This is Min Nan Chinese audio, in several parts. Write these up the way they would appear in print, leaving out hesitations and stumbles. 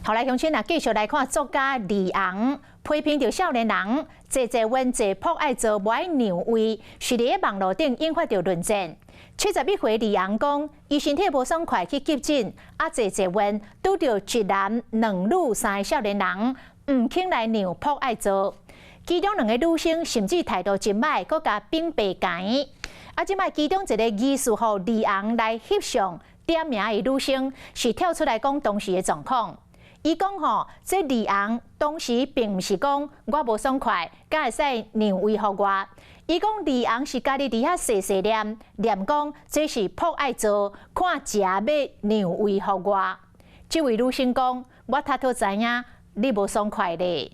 好來，鄉親啊，繼續來看作家李昂批評著少年人坐捷運坐朴愛座無愛讓位，是佇咧網路頂引發著論戰。71歲李昂講，伊身體無爽快去急診，啊坐捷運拄著一男兩女三个少年人，毋肯來讓朴愛座。其中兩个女生甚至態度真歹，閣共反白刣。啊，這擺其中一个疑似予李昂來翕相點名的女生，是跳出來講當時的狀況。伊講吼，這李昂當時並毋是講我無爽快，敢會使讓位予我。伊講李昂是家己佇遐細細念，念講這是朴愛座，看食欲讓位予我。這位女生講，我頭拄知影你無爽快咧。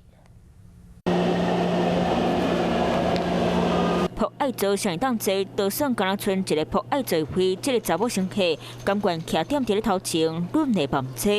朴愛座啥會當坐，就算敢若賰一个朴愛座位，這个查某乘客甘願徛踮佇咧頭前，忍下嘛毋坐。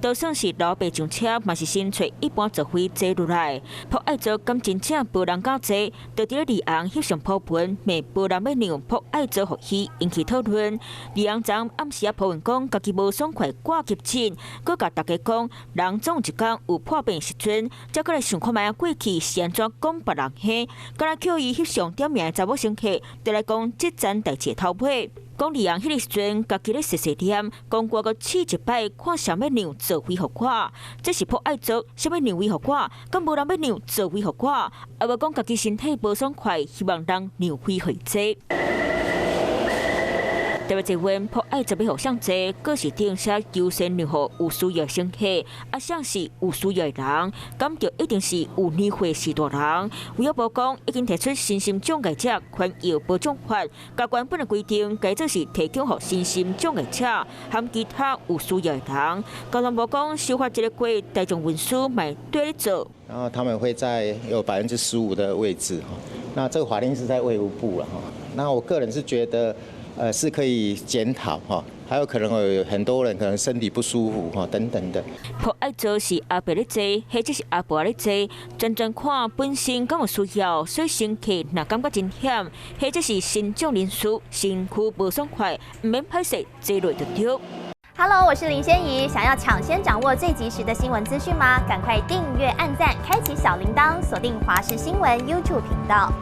就算是老爸上車，嘛是先揣一般座位坐落來。朴愛座敢真正無人敢坐，就佇咧李昂翕相 po 文，罵無人欲讓朴愛座予伊，引起討論。李昂昨暗時仔 po 文講，家己無爽快掛急診，閣共大家講，人總有一工有破病時陣，才閣來想看覓仔過去是按怎講別人彼，敢若予伊翕相點名。查某乘客就來講這層代誌頭尾，講李昂彼个時陣，家己咧細細念，講我閣試一擺，看誰欲讓座位予我，這是朴愛座，啥欲讓位予我，敢無人欲讓座位予我，啊無講家己身體無爽快，希望人讓位予伊坐。台北捷運朴愛座欲予誰坐，告示頂寫優先讓予有需要乘客，啊，誰是有需要的人，敢就一定是有年歲序大人。衛福部講已經提出身心障礙者寬宥保障法，共原本的規定改做是提供予身心障礙者含其他有需要的人。交通部講修法這个過，大眾運輸嘛綴咧做。然後他們會在有15%的位置，那這個法令是在衛福部了哈。那我個人是覺得，是可以檢討哈，還有可能有很多人可能身體不舒服哈等等的。朴愛座是阿伯咧坐，或者是阿婆咧坐，轉轉看本身敢有需要，所以乘客若感覺真險，或者是身障人士身軀無爽快，毋免歹勢坐落就對。 Hello，我是林仙怡，想要搶先掌握最及時的新聞資訊嗎？趕快訂閱、按讚、開啟小鈴鐺，鎖定華視新聞 YouTube 頻道。